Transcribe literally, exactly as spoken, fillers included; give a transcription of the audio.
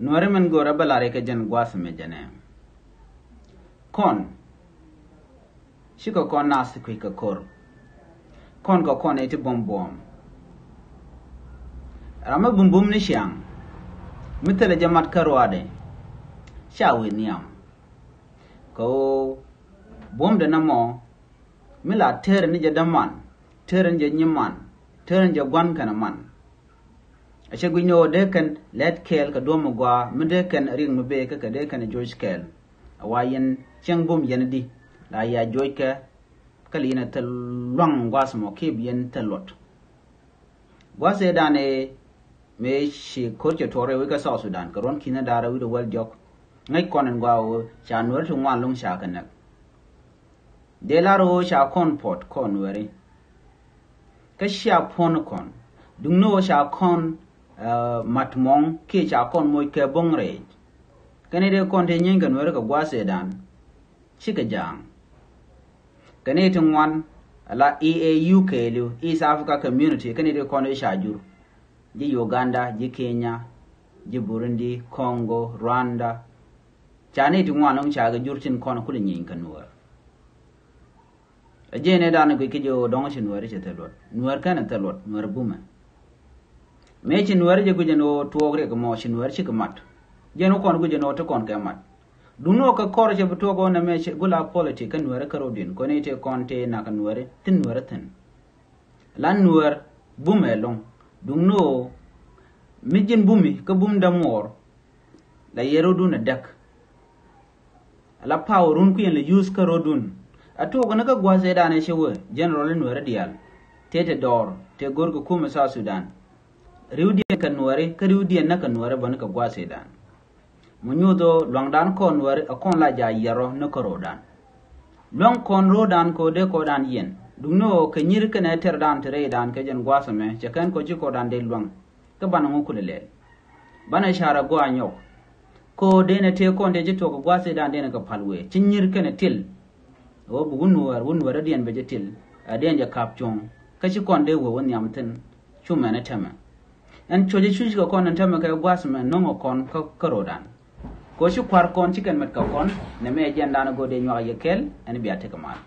Nuäri min go̱o̱rä bä lar ikä jɛn gua̱a̱th mi jɛnɛ. Kɔn cikɛ kɔn naath kui̱ kɛ ko̱r. Kɔn kɛ kɔn i̱ ti buɔ̱m buɔ̱m. Ram mi bumbum ni ciaŋ mi thilɛ jɛ mat kä ruaadɛ. Ca wi̱i̱ nhiam kɛ ɣöö buɔ̱mdɛ nɔmɔ mi la tëër ni jɛ däman, tëër ni jɛ nyiman, tëër ni jɛ gua̱n kɛnɛ man. A cɛ guic ni ɣöö dee kɛn lɛt kɛɛl kɛ duɔ̱m mi gɔaa mi dee kɛn riɛk mi bëë kä kɛ dee kɛn joc kɛɛl. A wa yɛn cieŋ bum yɛn di la ya joc kɛ kä li yɛn a thil luaŋ gua̱a̱th mɔ kiɛ bi yɛn thil luɔt. Gua̱a̱th ëë dan ëë mëë ci ko̱r cɛ tuɔɔk rɛy wec kä South Sudan kɛ ruɔ̱n ki̱n da̱rä wi̱cdɛ wäl diɔ̱k. Ŋäc kɔn ɛn gɔaa ɣöö ca nuäär ti ŋuan lo̱ŋ ca kɛ näk. Dee lar ɣöö ca kɔn puɔt kɔn nuääri. Kä cia puɔ̱n kɔn duŋni ɣöö ca kɔn mat mɔŋ kiɛ ca kɔn moc kɛ bo̱ŋ rɛɛc. Kɛn i̱ dee kɔn te nyieeny kɛ nuääri kɛ gua̱a̱th ëëdan cikɛ ja̱a̱ŋ. Kɛn i̱ ti ŋuan ala E A U kɛɛliw East Africa Community kɛn i̱ ti kɔn i̱ ca jur ji̱ Uganda, ji̱ Kenya, ji̱ Burundi, Congo, Rwanda. Ca ni ti ŋuan lo̱ŋ ca kɛ jur tin kɔn kulɛ nyieeny kɛ nuäär. A jɛn ëë dan guic kä jɛ ɣöö dɔ̱ŋ ci nuääri cɛ thil luɔt. Nuäär kɛn a thil luɔt, nuäär bumɛ. Mëë ci nuääri jɛ guic ɛn ɣöö tuɔɔk riɛk mɔ ci nuääri cikɛ mat. Jɛn wä kɔn guic ɛn ɣöö ti kɔn kɛ mat. Duŋni ɣöö kɛ kɔr cɛ bi tuɔɔk ɣöö nɛmɛ ci gula politik kä nuääri kä ro̱diɛn kɔn i̱ tëë kɔn tëë nak nuääri thin nuääri thin. Lan nuäär bumɛ ɛlɔ̱ŋ. Duŋni ɣöö mi ji̱n bumi kä bum dämuɔɔr la yɛ ro̱dun a däk. Ala power run kui̱n la use kä ro̱dun. A tuɔk ni kä gua̱a̱th ëëdan ɛ cɛ wee general in nuääri diaal. Tëë te dɔɔr tëë go̱r kɛ kumɛ South Sudan. Ri̱wdiɛn kɛ nuääri kä ri̱wdiɛn näk kɛ nuääri bä ni kɛ gua̱a̱th ëëdan. Mɔ nyuuth ɣöö luaŋdan kɔn nuääri a kɔn la ja̱ yɛr rɔ ni kä ro̱dan. Luaŋ kɔn ro̱dan kɛ ɣöö dee kɔdan yɛn duŋni ɣöö kɛ nyir kɛnɛ tɛrdan ti rɛydan kɛ jɛn gua̱a̱th ɛmɛ cɛ kɛn kɔ ci kɔdan dee luaŋ. Kä banɛ ŋu kulɛ lɛl. Banɛ ca̱r a gɔaa nyɔk. Kɛ ɣöö denɛ tëë kɔn tëë ci tuɔk kɛ gua̱a̱th ëëdan denɛ kɛ pa̱l wëë ci nyir kɛnɛ til. Ɣöö bi wun nuäär wun nuäär rɔ̱diɛn bɛ jɛ til. Ɛ den jɛ ka̱p cuɔ̱ŋ kä ci kɔn dee wee wä nhiam thi̱n. Cu mɛn ɛ tɛmɛ. Ɛn cuɔ̱c ɛ cuc kɛ kɔn ɛn tɛmɛ kɛ gua̱a̱th mɛ no̱ŋ ɛ kɔn kä kä ro̱dan. Kɛ ɣöö ci kua̱r kɔn ci kɛn mɛt kɛ kɔn nɛmɛ ɛ jɛn dan ɛ go̱o̱r dee nyuak yɛ kɛl ɛn bia tekɛ mal.